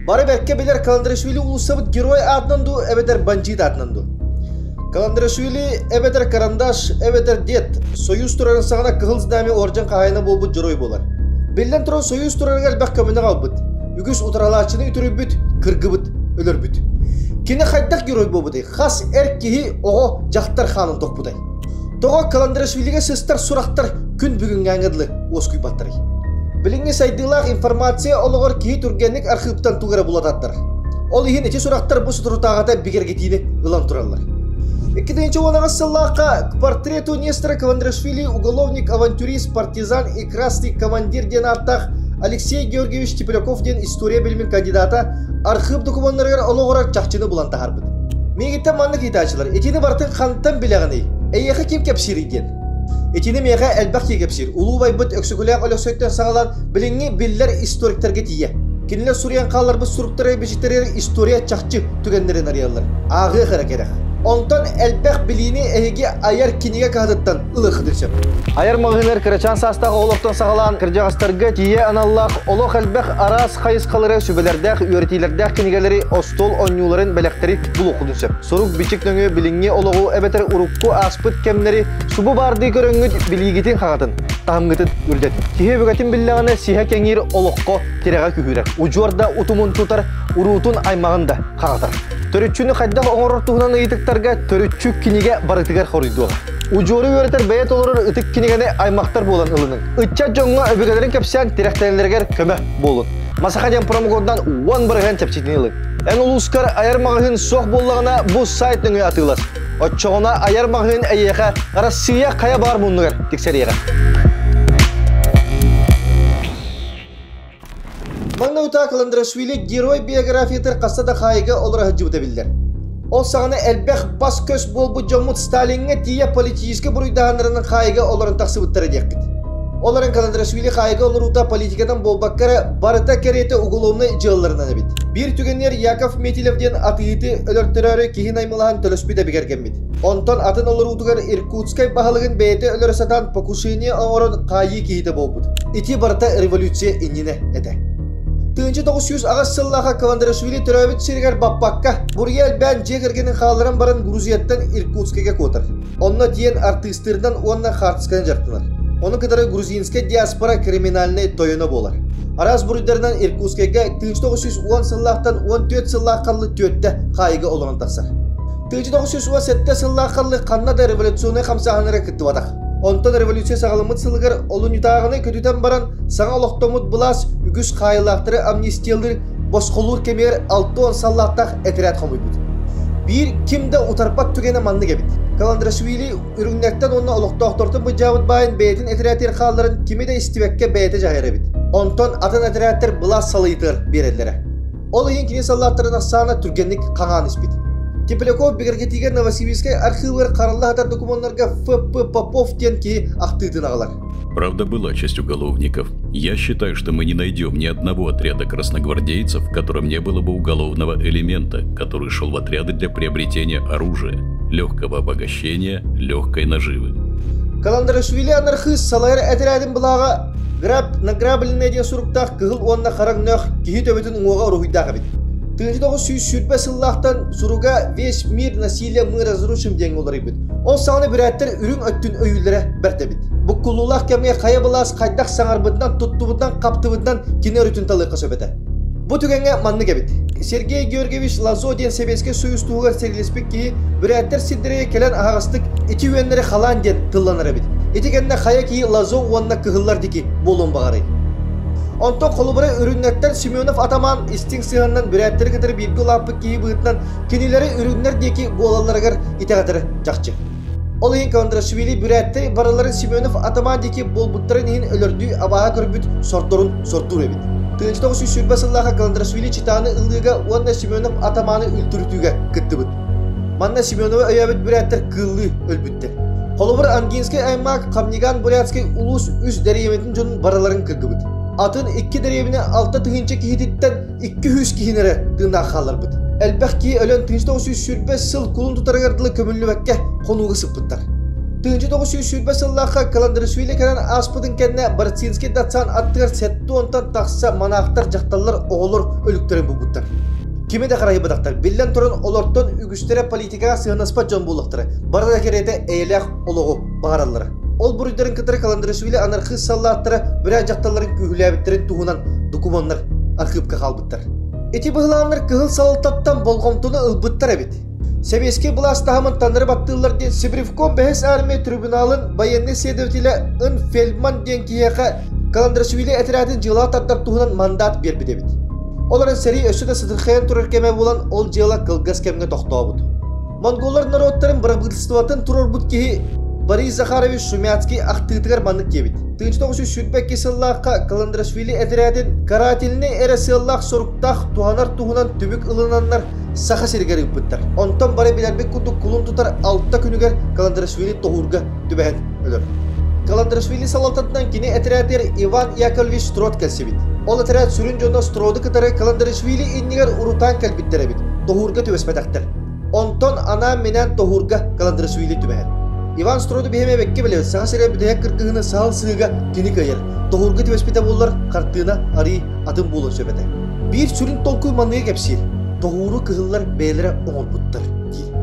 Бары бэркэ билэр Каландрашвили уулуссабыт герой аатынан дуу эбэтэр бандьыыт аатынан дуу? Каландрашвили эбэтэр Карандаш эбэтэр Дед Союз турарын саҕана Кыһыл Знамя орден хаһаайына буолбут дьоруой буолар. Биллэн туран Союз турарыгар элбэх көмөнү аҕалбыт, үгүс утаралааччыны үтүрүйбүт, кыргыбыт, өлөрбүт. Кини хайдах герой буолбутай? Хас эр киһи, оҕо, дьахтар хаанын тохпутай? Тоҕо Каландрашвилигэ сыстар сурахтар күн бүгүҥҥээҥҥэ дылы уоскуйбаттарый? Билиҥҥи сайдыылаах информация олоҕор киһи түргэнник архыыптан тугу эрэ була тардар. Ол иһин ити сурахтар бу соторутааҕыта бигэргэтиини ылан тураллар. 2018 сыллаахха к портрету Нестора Каландрашвили уголовник, авантюрист, партизан и красный командир диэн ааттаах Алексей Георгиевич Тепляков диэн история билимин кандидата архыып докумуоннарыгар олоҕурар чахчыны булан таһаарбыт. Миигиттэн маннык ыйытааччылар, итини барытын хантан билэҕиний? Эйиэхэ ким кэпсиирий диэн. Итини миэхэ элбэх киһи кэпсиир. Улуу убайбыт Өксөкүлээх Өлөксөйтөн саҕалаан билиҥҥи биллэр историктарга тиийэ. Кинилэр суруйан хаалларбыт суруктары-бичиктэригэр история чахчы түгэннэрин арыйаллар. Ааҕыах эрэ кэрэх. Онтон элбэх билиини эһиги айар кинигэ кыһатыттан ылыаххытын сөп. Айар маҕаһыыннар кырачаан саастаах оҕолортон саҕалаан кырдьаҕастарга тиийэ аналлаах олох элбэх араас хайысхалары сүбэлэрдээх, үөрэтиилэрдээх кинигэлэри, остуол оонньууларын, бэлэхтэри булуоххутун сөп. Сурук-бичик нөҥүө билиҥҥи олоҕу эбэтэр урукку ааспыт кэмнэри субу баардыы көрөҥҥүт билиигитин хаҥатын, таһымҥытын үрдэтин. Киһи өбүгэтин биллэҕинэ сиһэ кэҥиир олоххо тирэҕэ күһүүрэр. Удьуор да утумун тутар, уруутун аймаҕын да хаҥатар. Төрүччүнү хайдах оҥорор туһунан ыйытыктарга төрүччү кинигэ барытыгар хоруйдуоҕа. Удьуору үөрэтэр бэйэ толорор ытык кинигэни аймахтар буолан ылыныҥ. Ыччат дьоҥҥо өбүгэлэрин кэпсээн тирэхтэнэллэригэр көмө буолун. Масаха диэн промокодунан 10% чэпчэтиини ылыҥ. Эн улуускар айар маҕаһыын суох буоллаҕына бу сайт нөҥүө атыылас. Оччоҕуна айар маҕаһыын эйиэхэ Россия хайа баар муннугар тиксэриэҕэ. Маҥнай утаа Каландрашвили герой биографиятыгар хаста да хаайыга олоро сылдьыбыта биллэр. Ол саҕана элбэх бас-көс буолбут дьоммут Сталиҥҥа тиийэ политическай буруйдааһыннарынан хаайыга олорон тахсыбыттара диэхпит. Ол эрэн Каландрашвили хаайыга олоруута политиканан буолбакка эрэ барыта кэриэтэ уголовнай дьыалаларынан эбит. Биир түгэнигэр Яков Метилев диэн атыыһыты өлөртөрөөрү киһи наймылаһан төлөспүтэ бигэргэммит. Онтон атын олоруутугар Иркутскай баһылыгын бэйэтэ өлөрө сатаан покушение оҥорон хаайыы киһитэ буолбут. Ити барыта революция иннинэ этэ. 1908 сыллааха Каландрашвили төрөөбүт сиригэр баппакка, буруйа элбээн дьиэ кэргэнин хаалларан баран Грузияттан Иркутскайга куотар. Онно тиийэн артыыстыырынан уонна хаартысканан дьарыктанар. Ону кытары грузинскай диаспора криминальнай тойоно буолар. Араас буруйдарынан Иркутскайга 1910 сыллаахтан 14 сыллаах халлы түөртэ хаайыга олорон тахсар. 1917 сыллаах халлы ханна да революционнай хамсааһыннара кыттыбатах. Онтон революция саҕаламмыт сылыгар олунньутааҕыны көтүтэн баран саҥа олохтоммут былаас үгүс хаайыылаахтары амнистиялыыр босхолуур кэмигэр 60 саллааттаах этэрээт хомуйбут. Биир ким да утарбат түгэнэ маннык эбит. Каландрашвили үрүҥнэртэн уонна олохтоохтортон былдьаабыт баайын бэйэтин этэрээтигэр хаалларан кими да истибэккэ бэйэтэ дьаһайар эбит. Онтон атын этэрээттэр былаас салайыытыгар биэрэллэрэ. Ол иһин кини саллааттарын ахсаана түргэнник хаҥаан испит. Тепляков бигэргэтиигэ Новосибирскай архыыбыгар харалла сытар докумуоннарга Ф.П. Попов диэн киһи ахтыытын аҕалар. Правда, была часть уголовников. Я считаю, что мы не найдем ни одного отряда красногвардейцев, в котором не было бы уголовного элемента, который шел в отряды для приобретения оружия, легкого обогащения, легкой наживы. Каландрашвили анархыыс салайар этэрээтин былааҕа Граб награбленное диэн суруктаах кыһыл уонна хара өҥнөөх киһи төбөтүн уҥуоҕа уруһуйдаах эбит. 1920 сыллаахтан суруга «Весь мир насилие мы разрушим» диэҥҥэ уларыйбыт. Ол саҕана бүрээттэр үрүҥ өттүн өйүүллэрэ бэрт эбит. Буккуллуулаах кэмҥэ хайа былаас хайдах саҥарбытынан, туттубутунан, хаптыбытынан кини өрүтүн талыахха сөп этэ. Бу түгэҥҥэ маннык эбит. Сергей Георгиевич Лазо диэн Сэбиэскэй Союз туһугар сэриилэспит киһи бүрээттэр сирдэригэр кэлэн аһаҕастык ити үөннэри халаан диэн тылланар эбит. Ити кэннэ хайа киһи Лазо уонна кыһыллар диэки буолуон баҕарый? Онтон холобура үрүҥнэртэн Семенов атамаан истиҥ сыһыанынан бүрээттэри кытары бииргэ улааппыт киһи быһыытынан кинилэри үрүҥнэр диэки буолалларыгар итэҕэтэрэ чахчы. Ол иһин Каландрашвили бүрээттэри барыларын Семенов атамаан диэки буолбуттарын иһин өлөрдүү абааһы көрбүт сордорун сордуур эбит. 1920 сыллааҕы Каландрашвили Читаны ылыыга уонна Семенов атамааны үлтүрүтүүгэ кыттыбыт. Манна Семеновы өйөөбүт бүрээттэр кыыллыы өлбүттэр. Холобур, Ангинскай аймак Хамниган Бурятскай улуус үс дэриэбинэтин дьонун барыларын кыргыбыт. Атын икки дэриэбинэ 6 тыһыынча киһититтэн 200 киһини эрэ тыыннаах хаалларбыт. Элбэх киһи өлөн 1920 сыл кулун тутарыгар дылы көмүллүбэккэ хонууга сыппыттар. 1920 сыллаахха Каландрашвили кэлэн ааспытын кэннэ Барцинский дацан аттыгар 70-тан тахса манаахтар, дьахталлар, оҕолор өлүктэрин булбуттар. Кими да харайбатахтар. Биллэн туран, олортон үгүстэрэ политикаҕа сыһыаннаспат дьон буолуохтара. Бары да кэриэтэ эйэлээх олоҕу баҕараллара. Ол буруйдарын кытары Каландрашвили анархист саллааттара бүрээ дьахталларын күүһүлээбиттэрин туһунан докумуоннар архыыпка хаалбыттар. Ити быһылааннар кыһыл салалтаттан болҕомтону ылбыттар эбит. Сэбиэскэй былаас таһымын таннары баттыыллар диэн Сибревком бэһис армия трибуналын военный следователэ Ын Фельдман диэн киһиэхэ Каландрашвили этэрээтин дьыалаҕа тардар туһунан мандат биэрбит эбит. Ол эрэн сэрии өссө да сытырхайан турар кэмэ буолан ол дьыала кылгас кэмҥэ тохтообут. Монголлар норуоттарын бырабыыталыстыбатын туруорбут киһи Борис Захарович Шумяцкий ахтыытыгар маннык диэбит. 1922 сыллаахха Каландрашвили этэрээтин карательнай эрэ сыаллаах соруктаах туһанар туһунан түмүк ылынаннар Саха сиригэр ыыппыттар. Онтон бары билэрбит курдук кулун тутар алта күнүгэр Каландрашвили тоһуурга түбэһэн өлөр. Каландрашвили салалтатынан кини этэрээтигэр Иван Яковлевич Строд кэлсибит. Ол этэрээт сүрүн дьоно Строду кытары Каландрашвили иннигэр урутаан кэлбиттэр эбит, тоһуурга түбэспэтэхтэр. Онтон анаан-минээн тоһуурга Каландрашвили түбэһэр. Иван Строду биһиэхэ эбэккэ билэбит, Саха сирэ бүтэһик кыргыһыны саһыл сыһыыга кини кыайар. Тоһуурга түбэспитэ буоллар, хартыына арыый атын буолуон сөп этэ. Биир сүрүн толкуй манныгы кэпсиир. Тоһууру кыһыллар бэйэлэрэ оҥорбуттар диир.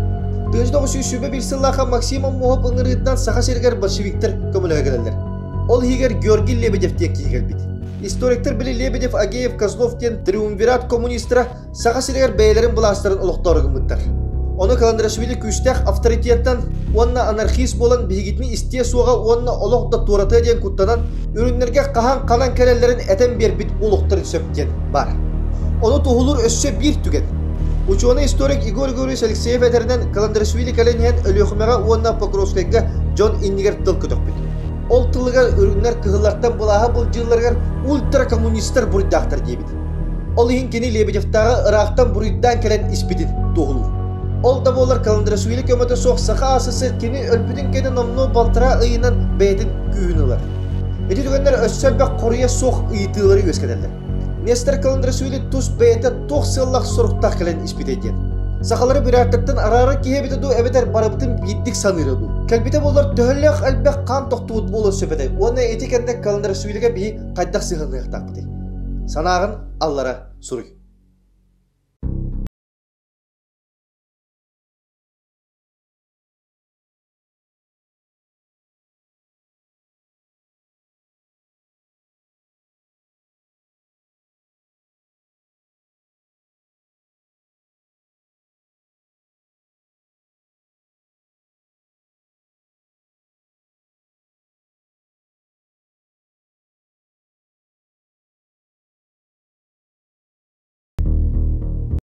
1921 сыллаахха Максим Омуоһап ыҥырыытынан Саха сиригэр большевиктар көмөлөһө кэлэллэр. Ол иһигэр Георгий Лебедев диэн киһи кэлбит. Историктар били Лебедев, Агеев, Козлов диэн триумвират коммунистара Саха сиригэр бэйэлэрин былаастарын олохтоору гыммыттар. Ону Каландрашвили күүстээх авторитеттан уонна анархист буолан биһигитини истиэ суоҕа уонна олох да туоратыа диэн куттанан, үрүҥнэргэ хаһан ханан кэлэллэрин этэн биэрбит буолуохтарын сөп диэн баар. Ону туһулуур өссө биир түгэн. Учуонай-историк Егор Григорьевич Алексеев этэринэн, Каландрашвили кэлэн иһэн Өлүөхүмэҕэ уонна Покровскайга дьон иннигэр тыл көтөхпүт. Ол тылыгар үрүҥнэр кыһыллартан былааһы былдьыылларыгар ультракоммунистар буруйдаахтар диэбит. Ол иһин кини Лебедевтааҕы ыраахтан буруйдаан кэлэн испитин туоһулуур. Ол да буоллар Каландрашвили көмөтө суох Саха АССР кини өлбүтүн кэннэ номнуо балтараа ыйынан бэйэтин күүһүн ылар. Ити түгэннэр өссө элбэх хоруйа суох ыйытыылары үөскэтэллэр. Нестор Каландрашвили тус бэйэтэ туох сыаллаах-соруктаах кэлэн испитэй диэн. Сахалары бүрээттэртэн араарар киһи эбитэ дуу эбэтэр барыбытын биирдик саныыра дуу. Кэлбитэ буоллар төһөлөөх элбэх хаан тохтубут буолуон сөп этэй уонна ити кэннэ Каландрашвилига биһи хайдах сыһыанныахтаахпытый? Санааҕын аллара суруй.